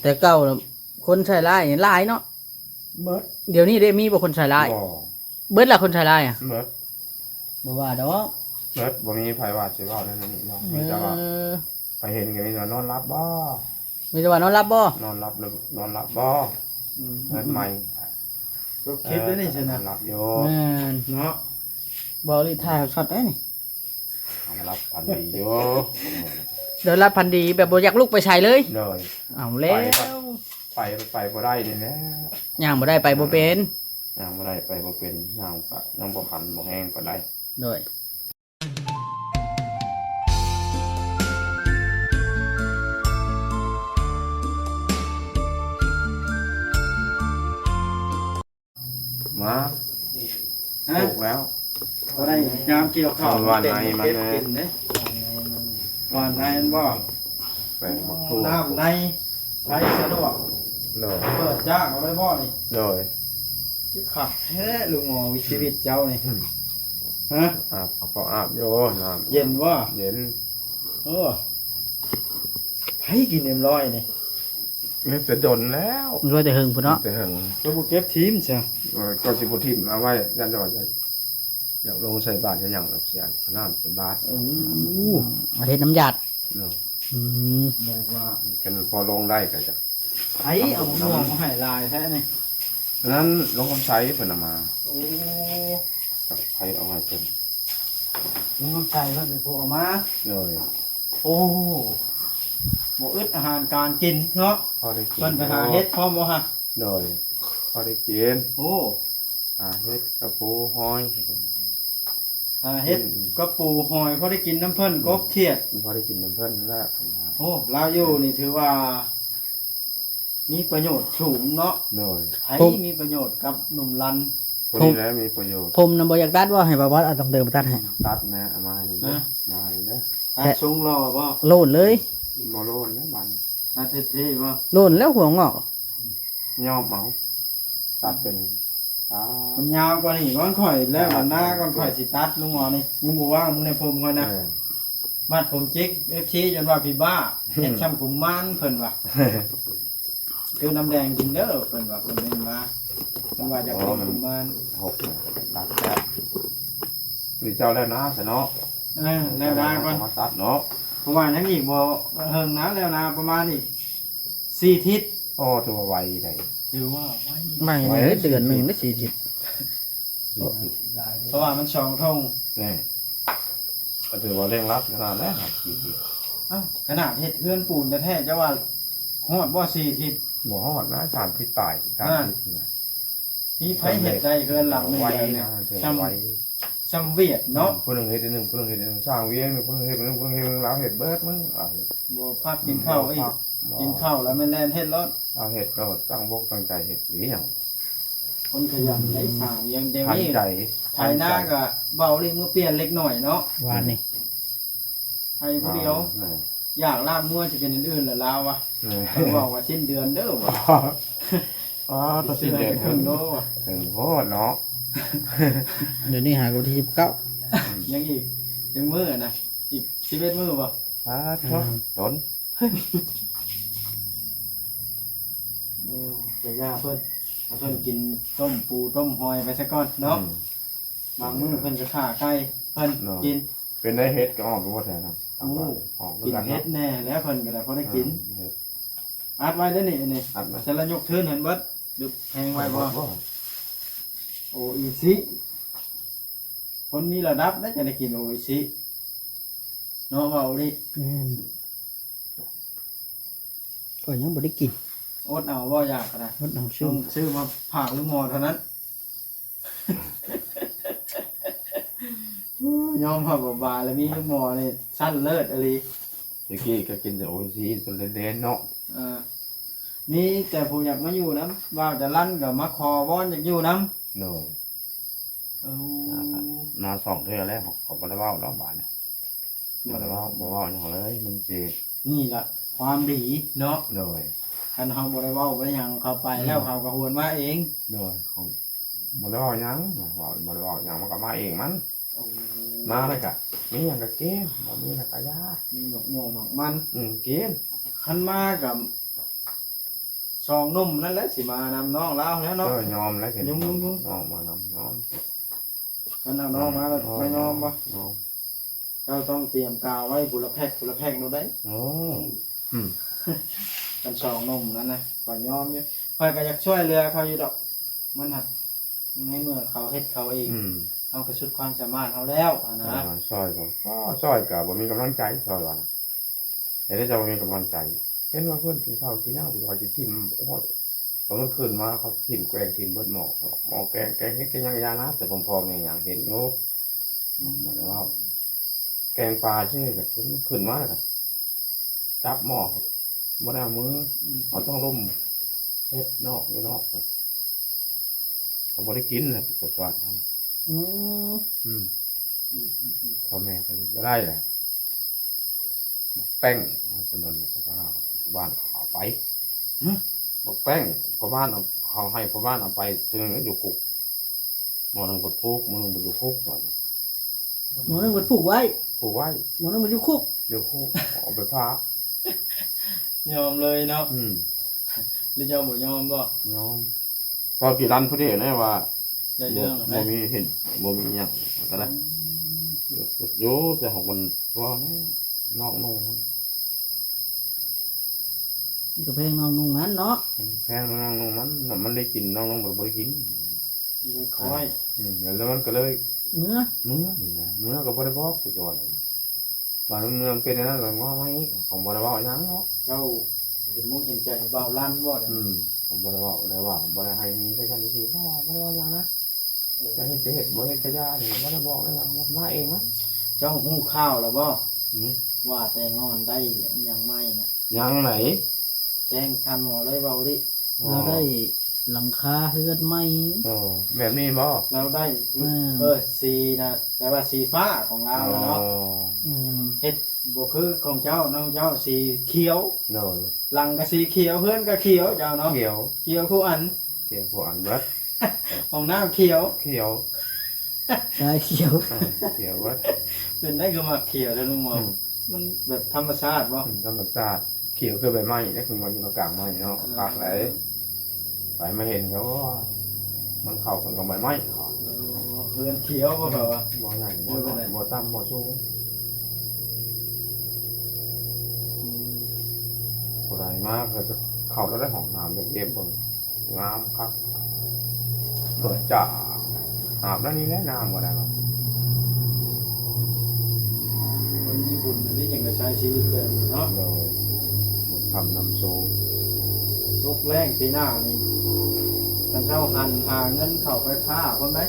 ແຕ່ເກົ່າຄົນໃສ່ຮ້າຍຫຼາຍເນາະ. ເບິດ. ດຽວນີ້ເດ້ ມີບໍ່ຄົນໃສ່ຮ້າຍ? ບໍ່. ເບິດລະຄົນໃສ່ຮ້າຍອະ? ເບິດ. ບໍ່ວ່າດອກ. ເບິດ. ບໍ່ມີໃຜວ່າຊິເວົ້າແນວນີ້ເນາະ. ເອີ ມີແຕ່ວ່າ ໄປເຫັນກໍມີແຕ່ວ່າ ນອນຫຼັບບໍ່? ມີແຕ່ວ່າ ນອນຫຼັບບໍ່? ນອນຫຼັບ ນອນຫຼັບບໍ່? ອືມ. ເຮັດໃໝ່ ຈົບຄລິບແລ້ວນີ້ຊັ້ນນະ. ນອນຫຼັບຢູ່. ແມ່ນເນາະ. ບໍ່ລິ ຖ່າຍເອົາຊັອດໄດ້ນີ້. ນອນຫຼັບຝັນດີຢູ່. ນອນຫຼັບຝັນດີແບບບໍ່ຢາກລຸກໄປໃສເລີຍ. ໂດຍ. ເອົາແລ້ວ ໄປ ໄປ ໄປບໍ່ໄດ້ນີ້ແຫຼະ. ຍ່າງບໍ່ໄດ້ ໄປບໍ່ເປັນ. ຍ່າງບໍ່ໄດ້ ໄປບໍ່ເປັນ. ຍ່າງກະຍັງບໍ່ຫັນບໍ່ແຮງປານໃດ. ໂດຍ. ມາ ຮະ? ປູກແລ້ວ ບໍ່ໄດ້ຍາມກ່ຽວເຂົ້າ ຫວ່ານໃນມັນ ເກັບກິນເດ້. ຫວ່ານໃນມັນບໍ່? ແປງບັກຖົ່ວ ນ້ຳໃນ ໃຜສະດວກ. ໂດຍ. ເປີດຈ້າງເອົາໄດ້ບໍ່ນີ້? ໂດຍ. ຄັກແທ້ລຸງໝໍ ວິ ອືມ ຊີວິດເຈົ້ານີ້. ອືມ. ຮະ? ອາບ ເອົາເຂົ້າອາບຢູ່ ນ້ຳ ເຢັນບໍ່? ເຢັນ. ໂອ້ ໃຜກິນເອັມຮ້ອຍນີ້? ເຮັດແຕ່ດົນແລ້ວ ເຮັດແຕ່ເຫິງພຸ້ນເນາະ. ແຕ່ເຫິງ ກໍບໍ່ເກັບຖິ້ມຊະ. ເອີ ກໍຊິບໍ່ຖິ້ມ ເອົາໄວ້ ຢ້ານວ່າຢາກ ຢາກລົງໃສ່ບາດ ຢາກຫຍັງແລ້ວເສຍ ເອົານ້ຳໃສ່ບາດ. ໂອ້ ເຮັດນ້ຳຢາດເນາະ. ອືມ ແບບວ່າ ຄັນພໍລົງໄດ້ກໍຈະ ໃຜເອົາມາມ່ວງມາໃຫ້ຫຼາຍແທ້ນີ້? ອັນນັ້ນ ລຸງຄຳໄຊເພິ່ນເອົາມາ. ໂອ້ ໃຜເອົາໃຫ້ເພິ່ນ? ລຸງຄຳໄຊເພິ່ນເປັນຜູ້ເອົາມາ. ໂດຍ. ໂອ້ ບໍ່ອຶດອາຫານການກິນເນາະ. ພໍໄດ້ກິນ ເພິ່ນໄປຫາເຫັດພ້ອມບໍ່ຮະ? ໂດຍ. ພໍໄດ້ກິນ. ໂອ້ ຫາເຫັດ ກະປູ ຫອຍ ຫາເຫັດ ອືມ ກະປູ ຫອຍ ພໍໄດ້ກິນນຳເພິ່ນ. ອືມ ກົບຂຽດ ພໍໄດ້ກິນນຳເພິ່ນແລ້ວ. ໂອ້ ລາວຢູ່ນີ້ຖືວ່າ ມີປະໂຫຍດສູງເນາະ. ໂດຍ. ໃຜມີປະໂຫຍດກັບໜຸ່ມລັນ? ຜູ້ນີ້ແຫຼະມີປະໂຫຍດ. ຜົມນະບໍ່ຢາກຕັດບໍ່? ໃຫ້ບ່າວບອດເອົາຕົງເດີມມາຕັດໃຫ້. ຕັດແນ່ ເອົາມາໃຫ້ເດີ ມາໃຫ້ເດີ. ຕັດຊົງຫຼໍ່ບໍ່? ໂລ້ນເລີຍ. ບໍ່ໂລ້ນແລ້ວບາດນີ້. ຕັດເທ່ໆບໍ່? ໂລ້ນແລ້ວຫົວງອກ. ຍອມເອົາ ຕັດເປັນ ມັນຍາວກວ່ານີ້ກ່ອນຂ້ອຍ ແລ້ວບັນນາກ່ອນຂ້ອຍຊິຕັດ. ລຸງໝໍນີ້ຍັງບໍ່ວ່າງ ເບິ່ງໃນຜົມຂ້ອຍນະ. ເອີ ມັດຜົມຈິກ ເອັຟຊີ ຈົນວ່າຜີບ້າ ເຮັດຊ່ຳກຸມມານເພິ່ນວ່າ. ຄືນ້ຳແດງກິນເດີເພິ່ນວ່າ ເພິ່ນເຮັດມາ ເພິ່ນວ່າຢາກເປັນກຸມມານ. ໂອ້ ມັນຫົກນະ ຕັດແລ້ວ. ນີ້ເຈົ້າແລ້ວນາຊະເນາະ. ເອີ ແລ້ວນາກ່ອນ ມາຕັດເນາະ. ເພາະວ່າຍັງອີກບໍ່ເຫິງນະ ແລ້ວນາປະມານອີກສີ່ທິດ. ໂອ້ ຖືວ່າໄວໃດ. ຖືວ່າໄວ ໄວເດ້ ເດືອນໜຶ່ງໄດ້ສີ່ທິດ. ສີ່ທິດ ເພາະວ່າມັນສອງທົ່ງ. ແນ່ ກໍຖືວ່າເລັ່ງລັດຂະໜາດແລ້ວ ສີ່ທິດ. ອ້າວ ຂະໜາດເຮັດເຮືອນປູນແທ້ໆ ເຈົ້າວ່າຮອດບໍ່ສີ່ທິດ? ບໍ່ຮອດນະ ສາມທິດປາຍ ສາມທິດນີ້ນະ. ມີໃຜເຮັດໄດ້ເຮືອນຫຼັງໜຶ່ງ ໄວນະ ແບບນີ້? ຖືວ່າໄວ ຊ່ຳ ຊ່ຳຫວຽດເນາະ. ອືມ ຜູ້ໜຶ່ງເຮັດອັນໜຶ່ງ ຜູ້ໜຶ່ງເຮັດອັນໜຶ່ງ ຊ່າງວຽງ ຜູ້ໜຶ່ງເຮັດອັນໜຶ່ງ ຜູ້ໜຶ່ງເຮັດອັນໜຶ່ງ ລາວເຮັດເບິດມື້ ລາວເຮັດ. ບໍ່ພັກກິນເຂົ້າອີກ. ອືມ ບໍ່ພັກ ກິນເຂົ້າແລ້ວແມ່ນແລ່ນເຮັດໂລດ. ລາວເຮັດໂລດ ຕັ້ງບົກຕັ້ງໃຈເຮັດອີ່ຫຍັງ. ຄົນຂະຫຍັນໄດ໋ ອືມ ສ້າງວຽງ. ແຕ່ນີ້ ທັນໃຈ ໄຖນາກໍເບົາເລີຍ ມື້ປ່ຽນເລັກນ້ອຍເນາະ ວານນີ້. ໄຖຜູ້ດຽວ ອ່າ ແມ່ນ. ຢາກລາບງົວຊິເປັນອັນອື່ນລະລາວວ່າ. ແມ່ນ. ຕ້ອງເວົ້າວ່າສິ້ນເດືອນເດີວ່າ. ອໍ ຕໍ່ສິ້ນເດືອນ ເຖິງໂລວ່າ ເຖິງໂພດເນາະ. ດຽວນີ້ຫາກະວັນທີສິບເກົ້າ. ອືມ ຍັງອີກຈັກມື້ນະ? ອີກສິບເອັດມື້ບໍ່? ອາ ອືມ ດົນ. ໂອ້ ຈະຢ່າເພິ່ນ ໃຫ້ເພິ່ນກິນຕົ້ມປູຕົ້ມຫອຍໄປຊະກ່ອນເນາະ. ອືມ ບາງມື້ເພິ່ນກໍຂ້າໄກ່ເພິ່ນ ເນາະ ກິນ. ເປັນໄດ້ເຫັດກໍອອກຢູ່ບໍ່ແຖວນັ້ນ? ໂອ້ ອອກຄືກັນເນາະ. ກິນເຫັດແດ່ແລ້ວ ເພິ່ນກໍໄດ້ພໍໄດ້ກິນ. ເອີ ເຫັດ ອັດໄວ້ເດີ້ນີ້ ອັນນີ້ ອັດໄວ້. ຊັ້ນລະຍົກທຶນຫັ້ນເບິດ ຫຼືແພງໄວ້ບໍ່? ບໍ່ ໂອອິຊິ ຄົນມີລະດັບໄດ້ ຈັ່ງໄດ້ກິນໂອອິຊິເນາະ ເວົ້າອີ່ຫຼີ. ແມ່ນ. ຂ້ອຍຍັງບໍ່ໄດ້ກິນ. ອົດເອົາບໍ່ ຢາກກໍໄດ້ ອົດເອົາ. ຊື້ ຕ້ອງຊື້ມາຝາກລຸງໝໍເທົ່ານັ້ນ. ຍອມຮັບວ່າບາລະມີລຸງໝໍນີ້ຊັ້ນເລີດອີ່ຫຼີ. ແຕ່ກີ້ກໍກິນແຕ່ໂອອິຊິຕົນເລນໆເນາະ. ເອີ ມີແຕ່ຜູ້ຢາກມາຢູ່ນຳ ວ່າຈະລັນກໍມາຂໍວອນຢາກຢູ່ນຳ. ໂດຍ. ເອີ ມາສອງເທື່ອແລ້ວ ເຂົາກໍບໍ່ໄດ້ເວົ້າດອກບາດນີ້. ບໍ່ໄດ້ເວົ້າ ບໍ່ເວົ້າຫຍັງເລີຍ ມັນຊິ ນີ້ລະຄວາມດີເນາະ. ໂດຍ. ຄັນເຮົາບໍ່ໄດ້ເວົ້າບໍ່ໄດ້ຫຍັງເຂົ້າໄປແລ້ວ ອືມ ເຂົາກໍຫວນມາເອງ. ໂດຍ. ເຂົາບໍ່ໄດ້ເວົ້າຫຍັງ ເວົ້າ ບໍ່ໄດ້ເວົ້າຫຍັງ ມັນກໍມາເອງມັນ. ໂອ້ ມາແລ້ວກໍມີຫຍັງກໍກິນ ບໍ່ມີແລ້ວກໍຢ່າ. ມີໝາກມ່ວງໝາກມັນ ອືມ ກິນ. ຄັນມາກໍ ສອງໜຸ່ມນັ້ນແຫຼະຊິມານຳນ້ອງລາວແລ້ວເນາະ. ເອີ ຍອມແລ້ວ ຍອມ ຍອມ ຍອມ ຍອມ ມານຳ ຍອມ. ຄັນເອົານ້ອງມາແລ້ວ ມາຍອມບໍ່? ຍອມ. ເຈົ້າຕ້ອງຕຽມກາວໄວ້ ຜູ້ລະແພັກ ຜູ້ລະແພັກໂລດໄດ໋. ໂອ້ ອືມ ຄັນສອງໜຸ່ມນັ້ນນະ ຂ້ອຍຍອມຢູ່. ຂ້ອຍກໍຢາກຊ່ວຍເຫຼືອເຂົາຢູ່ດອກ. ມັນຫາກ ໃນເມື່ອເຂົາເຮັດເຂົາເອງ ອືມ ເຮົາກໍສຸດຄວາມສາມາດເຮົາແລ້ວຫັ້ນນະ. ເອີ ຊ່ອຍກໍ ກໍຊ່ອຍກໍບໍ່ມີກຳລັງໃຈ ຊ່ອຍວ່ານະ. ເຮັດໃຫ້ເຈົ້າບໍ່ມີກຳລັງໃຈ. ເຫັນວ່າເພິ່ນກິນເຂົ້າກິນນ້ຳ ຂ້ອຍຊິຖິ້ມ ໂອ້ຍ ເພາະມັນຂຶ້ນມາ ເຂົາຖິ້ມແກງ ຖິ້ມເບິດໝໍ້ ໝໍ້ແກງ ແກງເຮັດ ແກງຫຍັງຢ່ານະ ແຕ່ພໍ່ແມ່ຫຍັງເຫັນຢູ່. ອືມ ບໍ່ໄດ້ເວົ້າ ແກງປາຊື່ ເຫັນມັນຂຶ້ນມາແລ້ວກໍຈັບໝໍ້ ບໍ່ໄດ້ເອົາມື ອືມ ເອົາທາງລຸ່ມເຮັດນອກ ຢູ່ນອກ ກໍບໍ່ໄດ້ກິນແຫຼະ ປະສວດ. ອືມ ອືມ ອືມ ອືມ ພໍ່ແມ່ກໍຢູ່ບໍ່ໄດ້ແຫຼະ. ບັກແປ້ງ ສະໜົນກັບບ້ານເຂົາເອົາໄປ. ຫຶ? ບັກແປ້ງ ພໍ່ບ້ານເອົາ ເຂົາໃຫ້ພໍ່ບ້ານເອົາໄປ ສະໜົນຢູ່ຄຸກ. ໝໍ້ໜຶ່ງເພິ່ນຜູກ ໝໍ້ໜຶ່ງເພິ່ນຢູ່ຄຸກຕອນນັ້ນ. ໝໍ້ໜຶ່ງເພິ່ນຜູກໄວ້ ຜູກໄວ້ ໝໍ້ໜຶ່ງເພິ່ນຢູ່ຄຸກ ຢູ່ຄຸກ ເອົາໄປຝາກ. ຍອມເລີຍເນາະ. ອືມ ຫຼືເຈົ້າບໍ່ຍອມບໍ່? ຍອມ. ພໍກີລັນພໍດີນະວ່າ ໄດ້ເລື່ອງ ບໍ່ມີເຫັນ ບໍ່ມີຫຍັງກໍໄດ້. ອືມ ຢູ່ແຕ່ຂອງມັນພໍແນ່ ນອກນຸ່ງມັນ ມັນກໍແພງນອກນຸ່ງນັ້ນເນາະ. ມັນແພງນອກນຸ່ງມັນ ມັນໄດ້ກິນ ນອກນຸ່ງມັນບໍ່ໄດ້ກິນ. ຄ່ອຍ ອືມ ແລ້ວມັນກໍເລີຍເມືອ ເມືອນີ້ນະ ເມືອກໍບໍ່ໄດ້ບອກຊະກ່ອນ. ບາດເມື່ອມັນເປັນອັນນັ້ນ ກໍງໍມາອີກ ເຂົາບໍ່ໄດ້ເວົ້າຫຍັງເນາະ. ເຈົ້າເຫັນມຸກເຫັນໃຈບ່າວລັນບໍ່? ອືມ ເຂົາບໍ່ໄດ້ເວົ້າ ບໍ່ໄດ້ວ່າ ບໍ່ໄດ້ໃຫ້ມີໃຊ້ກັນຊື່ໆ ບໍ່ ບໍ່ໄດ້ເວົ້າຫຍັງນະ. ໂອ້ ຢາກເຮັດກໍເຮັດ ບໍ່ເຮັດກໍຢ່າ ບໍ່ໄດ້ບອກໄດ້ຫຍັງ ມາເອງນະ. ເຈົ້າຮູ້ຂ່າວແລ້ວບໍ່? ຫືມ? ວ່າແຕ່ງງອນໄດ້ຫຍັງໃໝ່ນະ. ຫຍັງໃດ? ແຈ້ງທ່ານໝໍເລີຍ ເວົ້າອີ່ຫຼີ. ອໍ ລາວໄດ້ຫຼັງຄາເຮືອນໃໝ່. ອໍ ແບບນີ້ບໍ່? ລາວໄດ້ ເອີ ເອີ ສີນະ ແຕ່ວ່າສີຟ້າຂອງລາວນະເນາະ. ອໍ ອືມ ເຮັດບໍ່ຄືຂອງເຈົ້າ ນ້ອງເຈົ້າສີຂຽວ. ໂດຍ ຫຼັງກໍສີຂຽວ ເຮືອນກໍຂຽວ ເຈົ້າເນາະ. ຂຽວ ຂຽວຄູ່ອັນ ຂຽວຄູ່ອັນເບິດ. ຫ້ອງນ້ຳຂຽວ ຂຽວ ຊາຍຂຽວ ເອີ ຂຽວເບິດ. ເປັນໄດ້ຄືມັກຂຽວແທ້ ລຸງໝໍ? ອືມ ມັນແບບທຳມະຊາດບໍ່? ອືມ ທຳມະຊາດ ຂຽວຄືໃບໄມ້ເດ້ ເພິ່ນວ່າຢູ່ກາງໄມ້ເນາະ. ເອີ ຄັກຫຼາຍ ໄປມາເຫັນເຂົາວ່າ ມັນເຂົ້າກັນກັບໃບໄມ້ເຂົາ. ເອີ ເຮືອນຂຽວບໍ່ ເຂົາວ່າ ບໍ່ໃຫຍ່ ບໍ່ນ້ອຍ ບໍ່ຕ່ຳ ບໍ່ສູງ. ອືມ ຜູ້ໃດມາກໍຈະເຂົ້າແລ້ວໄດ້ຫ້ອງນ້ຳ ຢາກເກັບເບິ່ງ ງາມຄັກ ຕົດຈາ ອາບແລ້ວນີ້ແຫຼະ ນ້ຳກໍໄດ້ວ່າ. ຄົນມີບຸນອັນນີ້ຈັ່ງໄດ້ໃຊ້ຊີວິດແບບນີ້ເນາະ. ໂດຍ ບຸນຄຳນຳໂຊກ. ຕົກແລ້ງປີໜ້ານີ້ ທ່ານເຈົ້າຫັນຫາເງິນເຂົ້າໄຟຟ້າພຸ້ນໄດ໋.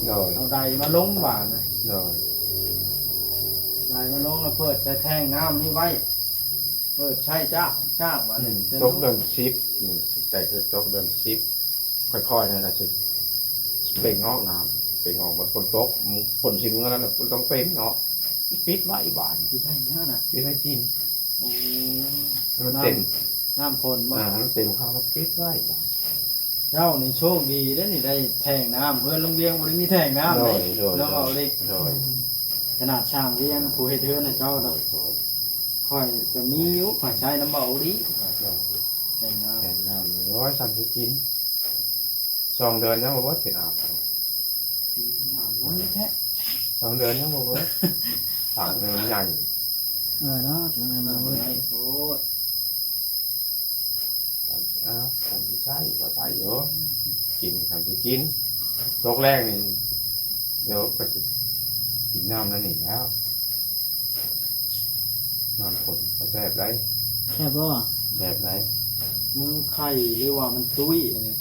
ໂດຍ ເອົາໄດມາລົງບາດນະ. ໂດຍ ໄດມາລົງແລ້ວເປີດໃສ່ແທ້ງນ້ຳນີ້ໄວ້. ເປີດໃຊ້ຈາກ ຈາກບາດນີ້. ອືມ ຕົກເດືອນສິບນີ້ ໃຈຄືຕົກເດືອນສິບ ຄ່ອຍໆ ນັ້ນນະ ຊິ ຊິເປັ່ງອອກນ້ຳ ເປັ່ງອອກ. ບັດຝົນຕົກ ຝົນຊິເມືອແລ້ວນະ ມັນຕ້ອງເປັ່ງເນາະ ປິດໄວ້ບາດນີ້. ປິດໄວ້ຫຍັງນະ? ປິດໄວ້ກິນ. ໂອ້ ໃຫ້ມັນເຕັມ ນ້ຳ ນ້ຳຝົນບໍ່? ອ່າ ໃຫ້ມັນເຕັມຄັກ ແລ້ວປິດໄວ້ບາດ. ເຈົ້ານີ້ໂຊກດີເດ້ນີ້ ໄດ້ແທ້ງນ້ຳ. ເຮືອນລຸງວຽງບໍ່ໄດ້ມີແທ້ງນ້ຳເດ້. ໂດຍ ໂດຍ ນ້ອງເອົາເລີຍ. ໂດຍ ຂະໜາດຊ່າງວຽງ ອ່າ ຜູ້ເຮັດເຮືອນໃຫ້ເຈົ້ານະ ໂດຍ ໂດຍ ຂ້ອຍກໍມີຢູ່ ຂ້ອຍໃຊ້ນຳເບົາດີ. ໂດຍ ແທ້ງນ້ຳ ແທ້ງນ້ຳ ໂອ້ຍ ຊ່ຳຊິກິນ ສອງເດືອນຍັງບໍ່ເບິດ ກິນອາບ ອາບນ້ອຍແທ້ ສອງເດືອນຍັງບໍ່ເບິດ ຖັງໜຶ່ງມັນໃຫຍ່. ເອີເນາະ ຖັງໜຶ່ງມັນໃຫຍ່ໂພດ. ຊ່ຳຊິອາບ ຊ່ຳຊິໃຊ້ ພໍໃຊ້ຢູ່ ກິນ ຊ່ຳຊິກິນ. ຕົກແລ້ງນີ້ ດຽວກໍຊິກິນນ້ຳນັ້ນນີ້ແລ້ວ. ນ້ຳຝົນກໍແຊບໄດ໋. ແຊບບໍ່? ແຊບໄດ໋. ມືໄຂ່ຫຼືວ່າມັນຕຸ້ຍອັນນີ້?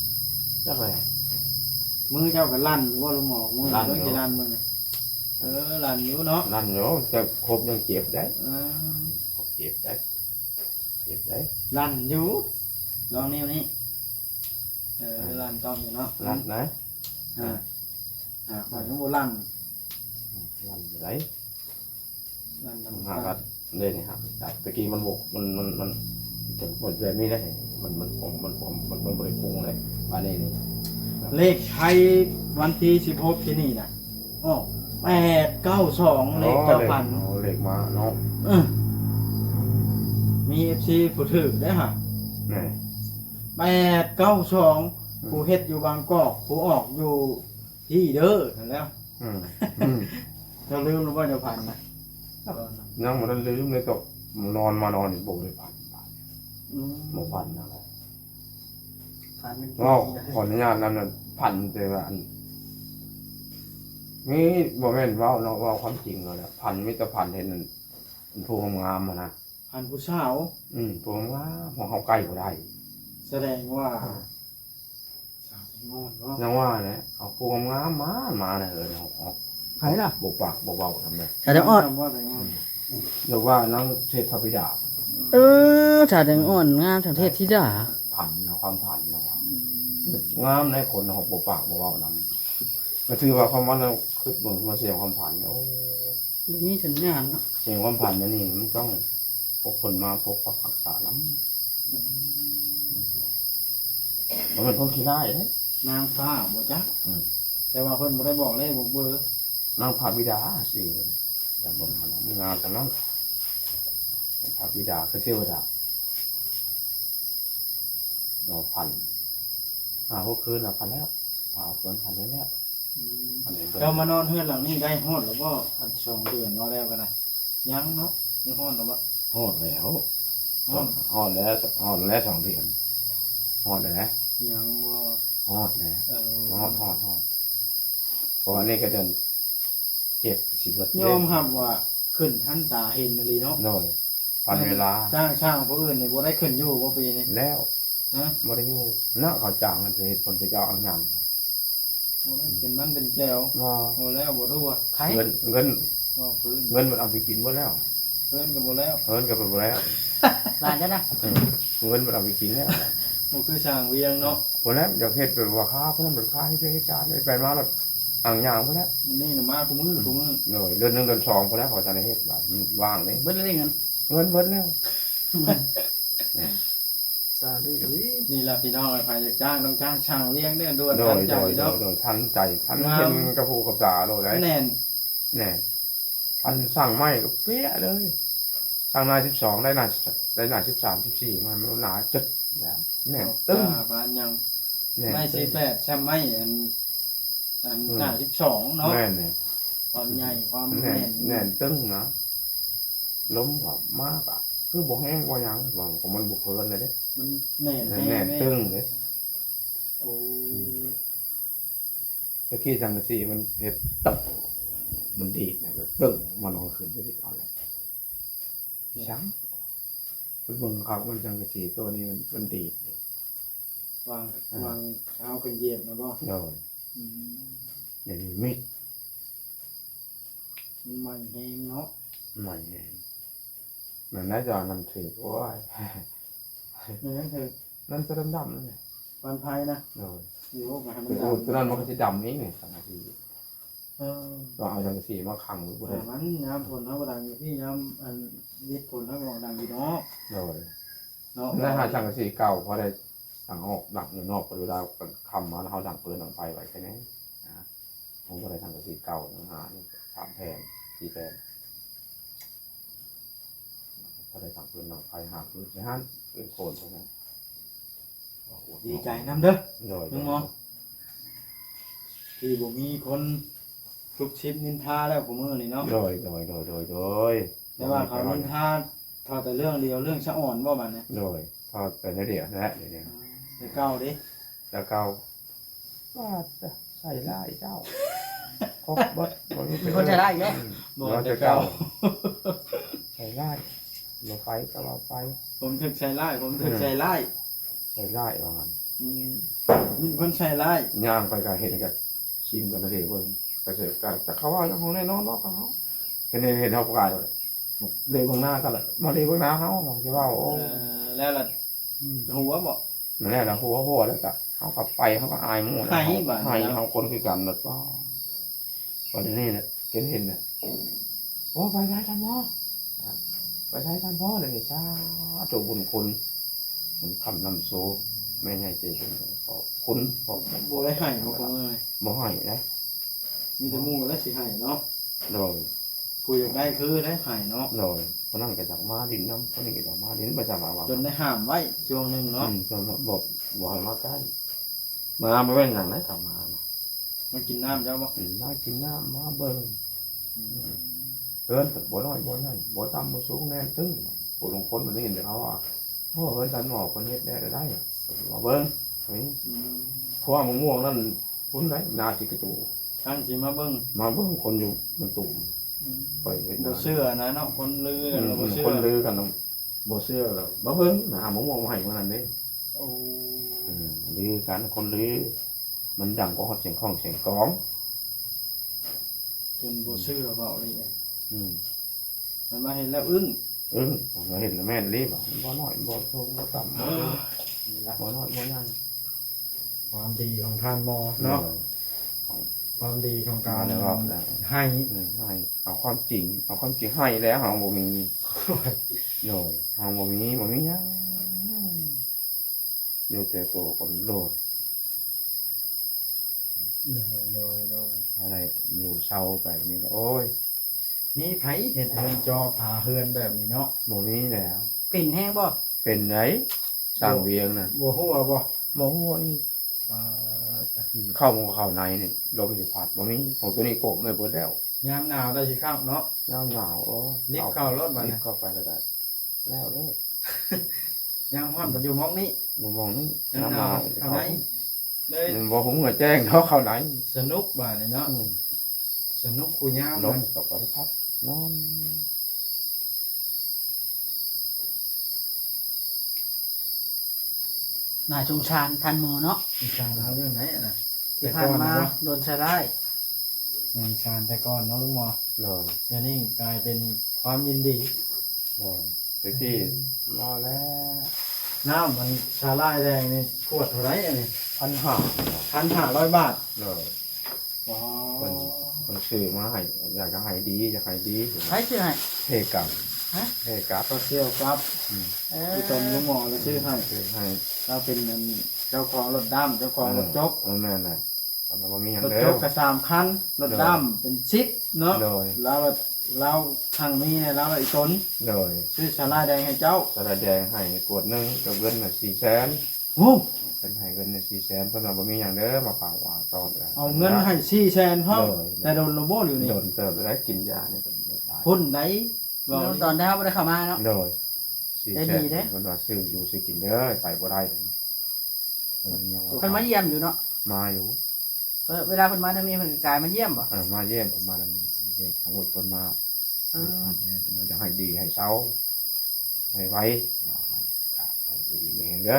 ຈັກແຫຼະ. ມືເຈົ້າກໍລັ່ນຢູ່ບໍ່ ລຸງໝໍ? ມືເບິ່ງຊິລັ່ນເບິ່ງນີ້. ເອີ ລັ່ນຢູ່ເນາະ. ລັ່ນຢູ່ ແຕ່ຄົບຍັງເຈັບໄດ໋. ເອີ ຄົບເຈັບໄດ໋. ເຈັບໄດ໋. ລັ່ນຢູ່ ລອງນິ້ວນີ້. ເອີ ອ່າ ລັ່ນຕ້ອມຢູ່ເນາະ. ລັ່ນນະ. ອ່າ ອ່າ ຂ້ອຍຍັງບໍ່ລັ່ນ. ອ່າ ລັ່ນຢູ່ໃດ໋. ນັ້ນ ມັນຫາກັນເດ້ນີ້ ຫາກັນຈັບ. ຕະກີ້ມັນບໍ່ ມັນ ມັນ ມັນ ມັນແບບນີ້ເດ້ ມັນ ມັນ ມັນ ມັນ ມັນ ມັນບໍ່ໄດ້ປຸງເດ້. ບາດນີ້ນີ້ ເລກໄທວັນທີສິບຫົກທີ່ນີ້ນະ ອອກແປດເກົ້າສອງ ເລກເຈົ້າພັນ. ໂອ້ ເລກມາເນາະ. ເອີ ມີເອັຟຊີຜູ້ຖືກເດ້ຫະ. ແມ່ນ. ແປດເກົ້າສອງ ອືມ ຜູ້ເຮັດຢູ່ບາງກອກ ຜູ້ອອກຢູ່ພີ້ເດີ ນັ້ນແຫຼະ. ອືມ ອືມ ເຈົ້າລືມແລ້ວບໍ່ ເຈົ້າຝັນນະ? ຍັງບໍ່ທັນລືມເລີຍ ຕອນນອນມານອນນີ້ບໍ່ໄດ້ຝັນ. ອືມ ບໍ່ຝັນຫຍັງເລີຍ. ຝັນເປັນ ເວົ້າ ຂໍອະນຸຍາດນຳນະ ຝັນແຕ່ວ່າອັນ ນີ້ບໍ່ແມ່ນເວົ້າເນາະ ເວົ້າຄວາມຈິງເອົາແຫຼະ. ຝັນ ມີແຕ່ຝັນເຫັນອັນ ອັນຜູ້ງາມໆຫັ້ນນະ. ອັນຜູ້ສາວ ອືມ ຜູ້ງາມ ຂອງເຮົາໃກ້ບໍ່ໄດ້. ສະແດງວ່າ ອືມ ສາວແຕງອ່ອນເນາະ. ຍັງວ່າແຫຼະ ເອົາຜູ້ງາມໆມາ ມາໃນເຮືອນເຮົາ ເອົາ ໃຜລະ? ບໍ່ປາກບໍ່ເວົ້ານຳເດ້ ສາວແຕງອ່ອນ ຄຳວ່າແຕງອ່ອນ ອືມ ຫຼືວ່ານາງເທບພະບິດາ. ເອີ ສາວແຕງອ່ອນງາມ ສາວເທບທິດາ. ຝັນນະ ຄວາມຝັນນະວ່າ ອືມ ງາມໃນຄົນເຮົາບໍ່ປາກບໍ່ເວົ້ານຳ. ກໍຖືວ່າຄວາມວ່າເຮົາຄິດເບິ່ງມາສຽງຄວາມຝັນ ໂອ້ ບໍ່ມີສັນຍານເນາະ. ສຽງຄວາມຝັນອັນນີ້ມັນຕ້ອງປົກເພິ່ນມາປົກປັກຮັກສານຳ. ອືມ ບໍ່ແມ່ນຄົນຂີ້ຮ້າຍເດ້ ນາງຟ້າບໍ່ຈັກ. ອືມ ແຕ່ວ່າເພິ່ນບໍ່ໄດ້ບອກເລກບອກເບີ. ນາງພະບິດາຊື່ເພິ່ນ ຈຳບໍ່ໄດ້ນະ ງາມຈັ່ງນັ້ນ. ພະບິດາຄືເທວະດາ ເນາະ ຝັນ ຫ້າຫົກຄືນລະ ຝັນແລ້ວ ຫ້າຫົກຄືນ ຝັນແລ້ວ. ອືມ ອັນນີ້ ເຈົ້າມານອນເຮືອນຫຼັງນີ້ໄດ້ຮອດແລ້ວບໍ່? ອັນສອງເດືອນເວົ້າແລ້ວກໍໄດ້ ຍັງເນາະ ຫຼືຮອດແລ້ວບໍ່? ຮອດແລ້ວ ຮອດ ຮອດແລ້ວ ຮອດແລ້ວສອງເດືອນ ຮອດແລ້ວ. ຍັງບໍ່? ຮອດແລ້ວ. ເອີ ຮອດ ຮອດ ຮອດ ເພາະວ່ານີ້ກໍເດືອນເຈັດ ຊິເບິດ. ຍອມຮັບວ່າຂຶ້ນທັນຕາເຫັນອີ່ຫຼີເນາະ. ໂດຍ ທັນເວລາ. ຈ້າງຊ່າງຜູ້ອື່ນນີ້ບໍ່ໄດ້ຂຶ້ນຢູ່ບໍ່ປີນີ້? ແລ້ວ ຮະ? ບໍ່ໄດ້ຢູ່ນະ ເຂົາຈ້າງໃຫ້ໄປເຮັດ ເພິ່ນໄປເຈົ້າເອົາຫຍັງ ບໍ່ໄດ້ເປັນມັນເປັນແກ້ວ. ບໍ່ ບໍ່ແລ້ວ ບໍ່ທົ່ວ ໄຂ ເງິນ ເງິນ ບໍ່ຄືນ ເງິນມັນເອົາໄປກິນເບິດແລ້ວ. ເຮືອນກໍບໍ່ແລ້ວ ເຮືອນກໍບໍ່ແລ້ວ ຫຼານເຈົ້ານະ. ເອີ ເງິນມັນເອົາໄປກິນແລ້ວ ບໍ່ຄືຊ່າງວຽງເນາະ. ບໍ່ແລ້ວ ຢາກເຮັດເປັນວ່າຄ້າ ເພິ່ນມັນຄ້າເຮັດເວການ ໄປມາແລ້ວອ່າງຍາງພຸ້ນແຫຼະ. ມື້ນີ້ນະມາຄູ່ມື້ ອືມ ຄູ່ມື້ ໂດຍ ເດືອນໜຶ່ງເດືອນສອງພຸ້ນແຫຼະ ເຂົາຈະໄດ້ເຮັດ ບາດມັນວ່າງເດ້. ເບິດແລ້ວເງິນ ເງິນເບິດແລ້ວ. ສາທຸ ນີ້ລະພີ່ນ້ອງເອີຍ ໃຜຢາກຈ້າງ ຕ້ອງຈ້າງຊ່າງວຽງເດີ ດ່ວນ ໂດຍ ທັນໃຈເນາະ. ໂດຍ ໂດຍ ທັນໃຈ ທັນເຫັນກັບຫູກັບຕາໂລດເດ້. ແມ່ນ ແນ່ ອັນຊ່າງໄມ້ກໍເປະເລີຍ ຊ່າງໜ້າສິບສອງ ໄດ້ໜ້າ ໄດ້ໜ້າສິບສາມ ສິບສີ່ ມາ ໜ້າຈຶດແລ້ວ ແໜ້ນຕຶ້ງ ປານຫຍັງ ແໜ້ນຕຶ້ງ ໄມ້ສີ່ແປດ ຊ່າງໄມ້ອັນ ອັນ ອືມ ໜ້າສິບສອງເນາະ. ແມ່ນແຫຼະ ຄວາມໃຫຍ່ ຄວາມແໜ້ນ ແໜ້ນ ແໜ້ນຕຶ້ງນະ. ລົມກໍມາກໍຄືບໍ່ແຮງບໍ່ຫຍັງ ມັນກໍມັນບໍ່ເຄີນເລີຍເດ້ ມັນແໜ້ນ ເອີ ແໜ້ນແຮງເດ້ ແໜ້ນຕຶ້ງເດ້. ໂອ້ ອືມ ຕະກີ້ສັງກະສີມັນເຮັດຕຶກ ມັນດີດນະ ກະຕຶກ ມັນເອົາຂຶ້ນຈະດີດເອົາແຫຼະ. ອີຫຍັງ ໄປເບິ່ງຄັກ ມັນສັງກະສີໂຕນີ້ມັນ ມັນດີດເດ້ ວາງ ອ່າ ວາງເຮົາຂຶ້ນຢຽບນະບໍ່? ໂດຍ ອືມ ດຽວນີ້ມິດ ມັນໄໝ້ແຮງເນາະ ໄໝ້ແຮງ. ນັ້ນນະ ຈະເອົານັ້ນຖືກ ໂອ້ຍ ແມ່ນຫຍັງຖືກ? ນັ້ນຕົວດຳໆນັ້ນແຫຼະ ຄວັນໄຟນະ. ໂດຍ ໂອ້ ໂຕນັ້ນມັນກໍຊິດຳອີກນີ້ ສັງກະສີ. ເອີ ຕ້ອງເອົາສັງກະສີມາຂັງໄວ້ບໍ່ໄດ້ ມັນຍາມຝົນເຮົາກໍດັງຢູ່ພີ້ ຍາມອັນວິດຝົນເຮົາກໍອອກດັງຢູ່ນອກ. ໂດຍ ເນາະ ແລ້ວຫາສັງກະສີເກົ່າ ພໍໄດ້ທາງອອກດັງຢູ່ນອກ ເວລາຄ່ຳມາແລ້ວເຮົາດັງເປີດດັງໄຟໄວ້ແຄ່ນີ້ນະ. ເຮົາບໍ່ໄດ້ສັງກະສີເກົ່າ ຫາສາມແຜ່ນ ສີ່ແຜ່ນ ພໍໄດ້ທັງເພິ່ນເນາະ ໄປຫາພື້ນໃສ່ຫັ້ນ ເປັນໂຄນເທົ່ານັ້ນ. ດີໃຈນຳເດີ ໂດຍ ລຸງໝໍ ທີ່ບໍ່ມີຄົນຊຸບຊິບນິນທາແລ້ວ ຄູ່ມື້ນີ້ເນາະ. ໂດຍ ໂດຍ ໂດຍ ໂດຍ ໂດຍ ແຕ່ວ່າເຂົານິນທາ ເທົ່າແຕ່ເລື່ອງດຽວ ເລື່ອງສະອອນບໍ່ບາດນີ້? ໂດຍ ເທົ່າແຕ່ແນວດຽວແຫຼະ ດຽວນີ້ ແຕ່ເກົ່າເດ້ ແຕ່ເກົ່າ ວ່າຈະໃສ່ຮ້າຍເຈົ້າ ຄົບເບິດ ບໍ່ມີ ມີຄົນໃສ່ຮ້າຍອີກແລ້ວ ອືມ ບໍ່ ວ່າແຕ່ເກົ່າ ແຕ່ເກົ່າ ໃສ່ຮ້າຍ ບໍ່ໄປກໍເວົ້າໄປ ຜົມຖືກໃສ່ຮ້າຍ ຜົມຖືກໃສ່ຮ້າຍ ໃສ່ຮ້າຍວ່າຊັ້ນ ອືມ ມີຄົນໃສ່ຮ້າຍ ຍ່າງໄປກໍເຫັນກໍຊີມກັນເດ້ເບິ່ງ ກໍເສີກກັນ ແຕ່ເຂົາເວົ້າຫຍັງຂອງແນ່ນອນເນາະ ເຂົາ ເຫັນ ເຫັນເຮົາປະກາດ ເລເບິ່ງໜ້າກັນລະ ມາເລເບິ່ງໜ້າເຮົາ ເຂົາຊິເວົ້າ ໂອ້ ເອີ ແລ້ວລະ ອືມ ຫົວບໍ່? ນັ້ນແຫຼະ ລະຫົວ ຫົວແລ້ວກະ ເຮົາກໍໄປ ເຮົາກໍອາຍໝູ່ ໃຫ້ບາດນີ້ ໃຫ້ເຮົາຄົນຄືກັນ ແລ້ວກໍ ບັດນີ້ນະ ເຫັນ ເຫັນນະ ໂອ້ ໄປໄດ້ທ່ານໝໍ ໄປໄດ້ທ່ານໝໍ ດຽວນີ້ ສາທຸບຸນຄຸນ ບຸນຄຳນຳໂຊ ແມ່ໃຫຍ່ໃຈບຸນ ຂອບຄຸນ ຂອບ ບໍ່ໄດ້ໃຫ້ບໍ່ ບໍ່ໃຫ້ເດ້ ມີແຕ່ໝູ່ແຫຼະຊິໃຫ້ເນາະ ໂດຍ ຜູ້ຢາກໄດ້ຄືໄດ້ໃຫ້ເນາະ. ໂດຍ ຜູ້ນັ້ນກໍຢາກມາຫຼິ້ນນຳ ຜູ້ນີ້ກໍຢາກມາຫຼິ້ນ ບໍ່ຈຳວ່າ ຈົນໄດ້ຫ້າມໄວ້ຊ່ວງໜຶ່ງເນາະ. ອືມ ຈົນບໍ່ ບໍ່ໃຫ້ມາໃກ້ ມາບໍ່ແມ່ນຫຍັງໃດ໋ ເຂົາມານະ ມາກິນນ້ຳເຈົ້າບໍ່? ອືມ ມາກິນນ້ຳ ມາເບິ່ງ. ອືມ ເຮືອນກໍບໍ່ນ້ອຍບໍ່ໃຫຍ່ ບໍ່ຕ່ຳບໍ່ສູງ ແໜ້ນຕຶງ. ຜູ້ລາງຄົນມັນໄດ້ຍິນແຕ່ເຂົາວ່າ ໂອ້ ເຮືອນທ່ານໝໍເພິ່ນເຮັດແນວໃດ ມາເບິ່ງ. ອືມ ອືມ ຂົວມະມ່ວງນັ້ນພຸ້ນໃດ ນາຊິກະໂຈ ທັງຊິມາເບິ່ງ ມາເບິ່ງຄົນຢູ່ບ້ານຕູມ. ອືມ ໄປເຮັດ ບໍ່ເຊື່ອນະເນາະ ຄົນລືກັນ ອືມ ບໍ່ເຊື່ອ ຄົນລືກັນ ບໍ່ເຊື່ອແລ້ວ ມາເບິ່ງ ນາມະມ່ວງມາໃຫ້ມື້ນັ້ນເດ້. ໂອ້ ອືມ ລືກັນ ຄົນລື ມັນດັງກວ່າຮອດສຽງຂອງສຽງກອງ ຈົນບໍ່ເຊື່ອເວົ້າອີກ. ອືມ ມັນມາເຫັນແລ້ວອຶ້ງ ອຶ້ງ ມາເຫັນແລ້ວແມ່ນອີ່ຫຼີ ບໍ່ນ້ອຍ ບໍ່ສູງ ບໍ່ຕ່ຳ ບໍ່ສູງ ນີ້ລະ ບໍ່ນ້ອຍບໍ່ໃຫຍ່. ຄວາມດີຂອງທ່ານໝໍເນາະ ໂດຍ ຄວາມດີຂອງການ ແມ່ນແລ້ວ ໃຫ້ ອືມ ໃຫ້ ເອົາຄວາມຈິງ ເອົາຄວາມຈິງໃຫ້ແລ້ວ ເຮົາບໍ່ມີ ໂດຍ ເຮົາບໍ່ມີ ບໍ່ມີຫຍັງ ຢູ່ແຕ່ໂຕຄົນໂລດ. ໂດຍ ໂດຍ ໂດຍ ອາໄລຢູ່ເຊົາໄປນີ້ກໍ ໂອ້ຍ ມີໃຜເຮັດເຮືອນຈໍ່ຝາເຮືອນແບບນີ້ເນາະ? ບໍ່ມີແລ້ວ. ເປັນແຮງບໍ່? ເປັນໃດ໋ ສ້າງວຽງນະ ບໍ່ຮົ່ວບໍ່? ບໍ່ຮົ່ວອີກ. ອາ ອືມ ເຂົ້າ ເຂົ້າໃນນີ້ ລົມຊິພັດບໍ່ມີ ຂອງໂຕນີ້ໂກບໄວ້ເບິດແລ້ວ. ຍາມໜາວໄດ້ຊິຄັກເນາະ ຍາມໜາວ ໂອ້ ລິບເຂົ້າໂລດບາດນີ້ ລິບເຂົ້າໄປແລ້ວກໍແລ້ວໂລດ. ຍາມຮ້ອນກໍຢູ່ໝ່ອງນີ້ ຢູ່ໝ່ອງນີ້ ຍາມໜາວ ຍາມໜາວເຂົ້າໃນເລີຍ ມັນບໍ່ຫຸ້ງກໍແຈ້ງເນາະ ເຂົ້າໃນ ສະໜຸກບາດນີ້ເນາະ. ອືມ ສະໜຸກຄູ່ຍາມ ລົມກໍບໍ່ໄດ້ພັດ ນອນ. ໜ້າສົງສານທ່ານໝໍເນາະ ສົງສານເຮົາເລື່ອງໃດນະ? ທີ່ຜ່ານມາ ແຕ່ກ່ອນນະບໍ່ ໂດນໃສ່ຮ້າຍ ໜຶ່ງສານແຕ່ກ່ອນເນາະລຸງໝໍ. ໂດຍ ດຽວນີ້ກາຍເປັນຄວາມຍິນດີ. ໂດຍ ແຕ່ກີ້ ອືມ ມາແລ້ວ. ນ້ຳມັນສາຫຼ່າຍແດງນີ້ຂວດເທົ່າໃດອັນນີ້? ພັນຫ້າ ພັນຫ້າຮ້ອຍບາດ. ໂດຍ ອໍ ເພິ່ນ ເພິ່ນຊື້ມາໃຫ້ ຢາກຈະໃຫ້ດີ ຢາກໃຫ້ດີ. ໃຜຊື້ໃຫ້? ເພກັບ ຮະ? ເພກັບ ກໍສ່ຽວກັບ ອືມ ເອີ ອີ່ຕົນລຸງໝໍລະຊື້ໃຫ້ ຊື້ໃຫ້ ລາວເປັນອັນເຈົ້າຂອງລົດດຳ ເຈົ້າຂອງລົດຈົກ. ເອີ ເອີ ແມ່ນແຫຼະ. ມັນບໍ່ມີຫຍັງ ລົດຈົກກໍສາມຄັນ ລົດດຳເປັນສິບເນາະ. ໂດຍ ລາວ ລາວທັງມີແດ່ ລາວອີ່ຕົນ. ໂດຍ ຊື້ສາຫຼ່າຍແດງໃຫ້ເຈົ້າ ສາຫຼ່າຍແດງໃຫ້ຂວດໜຶ່ງ ກັບເງິນນ່ະສີ່ແສນ. ໂອ້ ເພິ່ນໃຫ້ເງິນສີ່ແສນ ເພິ່ນວ່າບໍ່ມີຫຍັງເດີ ມາຝາກວາງຕອນ. ເອົາເງິນໃຫ້ສີ່ແສນພ້ອມ. ໂດຍ ແຕ່ດົນລະບໍ່ຢູ່ນີ້ ດົນເຕີບແລ້ວ ກິນຢານີ້ກໍໄດ້ຫຼາຍ ພຸ້ນໃດ໋ ເວົ້າ ຕອນທີ່ເຮົາບໍ່ໄດ້ເຂົ້າມາເນາະ. ໂດຍ ສີ່ແສນ ເພິ່ນວ່າຊື້ຢູ່ຊື້ກິນເດີ ໄປບໍ່ໄດ້. ເພິ່ນມາຢ້ຽມຢູ່ເນາະ. ມາຢູ່ ເວລາເພິ່ນມາທາງນີ້ ເພິ່ນກໍກາຍມາຢ້ຽມບໍ່? ເອີ ມາຢ້ຽມ ເພິ່ນມານຳ ມາຢ້ຽມ ຂອງລົດເພິ່ນມາ. ເອີ ເພິ່ນຢາກໃຫ້ດີໃຫ້ເຊົາ ໃຫ້ໄວ ໃຫ້ກະໃຫ້ຢູ່ດີມີແຮງເດີ.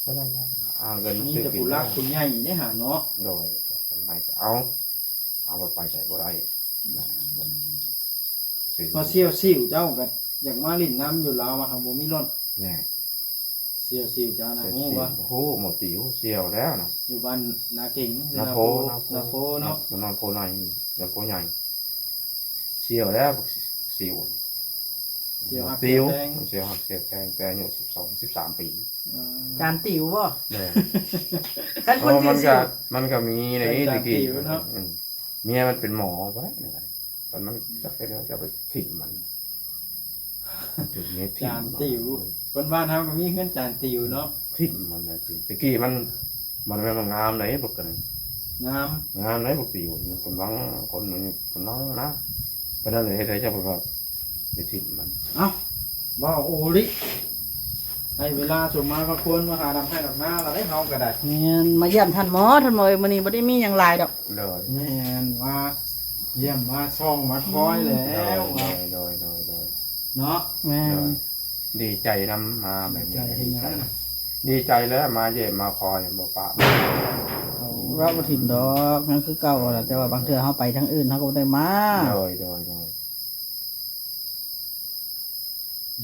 ເທົ່ານັ້ນແຫຼະ ຫາເງິນຊື້ກິນ ມີແຕ່ຜູ້ຫຼັກຜູ້ໃຫຍ່ເດ້ຫາເນາະ. ໂດຍ ກໍເພິ່ນໃຫ້ກໍເອົາ ເອົາໄປໃສບໍ່ໄດ້ນະ. ພໍສ່ຽວຊິວເຈົ້າກໍຢາກມາຫຼິ້ນນຳຢູ່ ລາວວ່າເຮົາບໍ່ມີລົດ. ແນ່ ສ່ຽວຊິວເຈົ້ານະ ສ່ຽວ ຮູ້ບໍ່? ຮູ້ ໝໍຕິວ ສ່ຽວແລ້ວນະ ຢູ່ບ້ານນາເກັງ ນາໂພ ນາໂພ ນາໂພເນາະ ນາໂພໃຫຍ່ ນາໂພໃຫຍ່. ສ່ຽວແລ້ວ ບັກ ບັກສິວ ສ່ຽວຮັກສ່ຽວແພງ ສ່ຽວຮັກສ່ຽວແພງ ແຕ່ອາຍຸສິບສອງ ສິບສາມປີ. ອືມ ຈານຕິວບໍ່? ແມ່ນ ຄັນຄົນ ເອີ ມັນກໍ ມັນກໍມີໃນ ໃນຕະກີ້ເນາະ. ອືມ ເມຍມັນເປັນໝໍບໍ່ໄດ້ນະ ຄັນມັນຈັກເປັນແນວ ຈະໄປຖິ້ມມັນ ຖືກເມຍຖິ້ມ. ຈານຕິວ ເອີ ຄົນບ້ານເຮົາກໍມີເຮືອນຈານຕິວເນາະ. ຖິ້ມມັນນະ ຖິ້ມ ຕະກີ້ມັນ ມັນແມ່ນມັນງາມໃດ ບັກກະນັ້ນ ງາມ ງາມໃດ ບັກຕິວ ມັນກຳລັງ ຄົນມັນກຳລັງນະ ປານນັ້ນເຮັດໃດ ເຈົ້າກໍໄປຖິ້ມມັນ. ເອົ້າ ເວົ້າໂອລິ ໃຫ້ເວລາສົມມາພາຄວນມາຫາດຳໄຮ່ດຳນາລະໄດ໋ ເຮົາກໍໄດ້. ແມ່ນ ມາຢ້ຽມທ່ານໝໍ ທ່ານໝໍເອີຍ ມື້ນີ້ບໍ່ໄດ້ມີຫຍັງຫຼາຍດອກ. ໂດຍ ແມ່ນ ມາຢ້ຽມມາສ່ອງມາຄອຍແລ້ວ. ໂດຍ ໂດຍ ໂດຍ ໂດຍ ເນາະ ແມ່ນ ໂດຍ ດີໃຈນຳ ມາແບບນີ້ ດີໃຈ ດີໃຈ ດີໃຈແລ້ວ ມາຢ້ຽມມາຄອຍ ບໍ່ປະ ເວົ້າບໍ່ຖິ້ມດອກ ຍັງຄືເກົ່າແຫຼະ ແຕ່ວ່າບາງເທື່ອເຮົາໄປທາງອື່ນ ເຮົາກໍບໍ່ໄດ້ມາ. ໂດຍ ໂດຍ ໂດຍ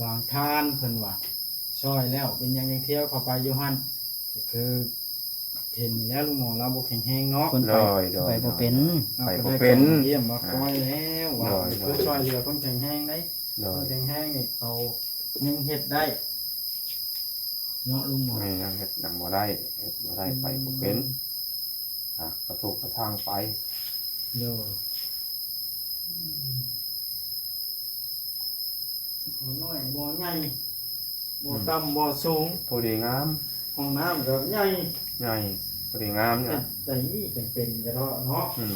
ບາງທ່ານເພິ່ນວ່າ ຊ່ອຍແລ້ວເປັນຫຍັງຍັງທ່ຽວເຂົ້າໄປຢູ່ຫັ້ນ ກໍຄືເຫັນນີ້ແຫຼະ ລຸງໝໍລາວບໍ່ແຂງແຮງເນາະ. ເພິ່ນໄປ ໂດຍ ໂດຍ ໄປບໍ່ເປັນ ໄປບໍ່ເປັນ ມາຢ້ຽມມາຄອຍແລ້ວວ່າ ໂດຍ ເພິ່ນຊ່ອຍເຫຼືອຄົນແຂງແຮງໄດ໋. ໂດຍ ຄົນແຂງແຮງນີ້ເຂົາຍັງເຮັດໄດ້ເນາະ ລຸງໝໍ. ແມ່ນ ຍັງເຮັດຫຍັງບໍ່ໄດ້ ເຮັດບໍ່ໄດ້ ອືມ ໄປບໍ່ເປັນ ຫາກະທົບກະທັ່ງໄປ. ໂດຍ ອືມ ບໍ່ນ້ອຍບໍ່ໃຫຍ່ ບໍ່ຕ່ຳບໍ່ສູງ ພໍດີງາມ ຫ້ອງນ້ຳກໍໃຫຍ່ ໃຫຍ່ ພໍດີງາມນີ້ ແບບໃດຈັ່ງເປັນກະເທາະເນາະ ອືມ